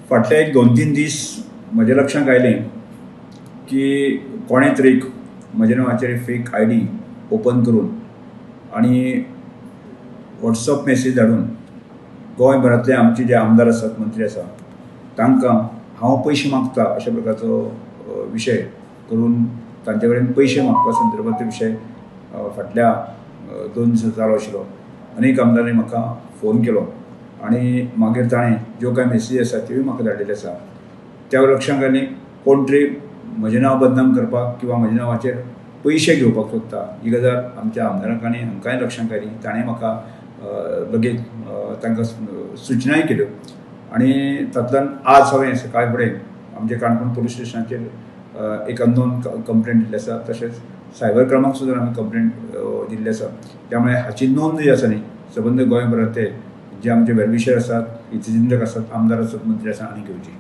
फाटले एक 2-3 दीस म्हज्या लक्षांत आयलें की कोणें तरी म्हज्या नांवाचेर फेक I D open करून आनी वॉट्सअप मॅसेज धाडून गोंयभरांतले आमचे जे आमदार आसात, मंत्री आसात, तांकां हांव पयशे मागता अशा प्रकारचो विशय करून तांचे कडेन पयशे मागपा संदर्भांत विशय फाटल्या 2 दिसां चालू आशिल्लो. अनेक आमदारांनी म्हाका फोन केलो आनी मागीर ताणें ज्यो कांय मॅसेजी आसात त्योय म्हाका धाडिल्ल्यो आसा. त्या लक्षांत आयलें कोण तरी म्हजें नांव बदनाम करपाक किंवा म्हज्या नांवाचेर पयशे घेवपाक सोदता ही गजाल आमच्या आमदारांक आनी हांकांय लक्षांत आयली. ताणें म्हाका लगेच तांकां सुचनाय केल्यो आनी तातूंतल्यान आज हांवें सकाळ फुडें आमच्या काणकोण पुलीस स्टेशनाचेर एक अननोन कंप्लेंट दिल्ली आसा, तशेंच सायबर क्रायमाक सुद्दां आमी कंप्लेंट दिल्ली आसा. त्यामुळे हाची नोंद जी आसा न्ही सबंद गोंयभरांतले जे आमचे वेलविशर आसात, हितचिंतक आसात, आमदार आसात, मंत्री आसात आनी घेवची.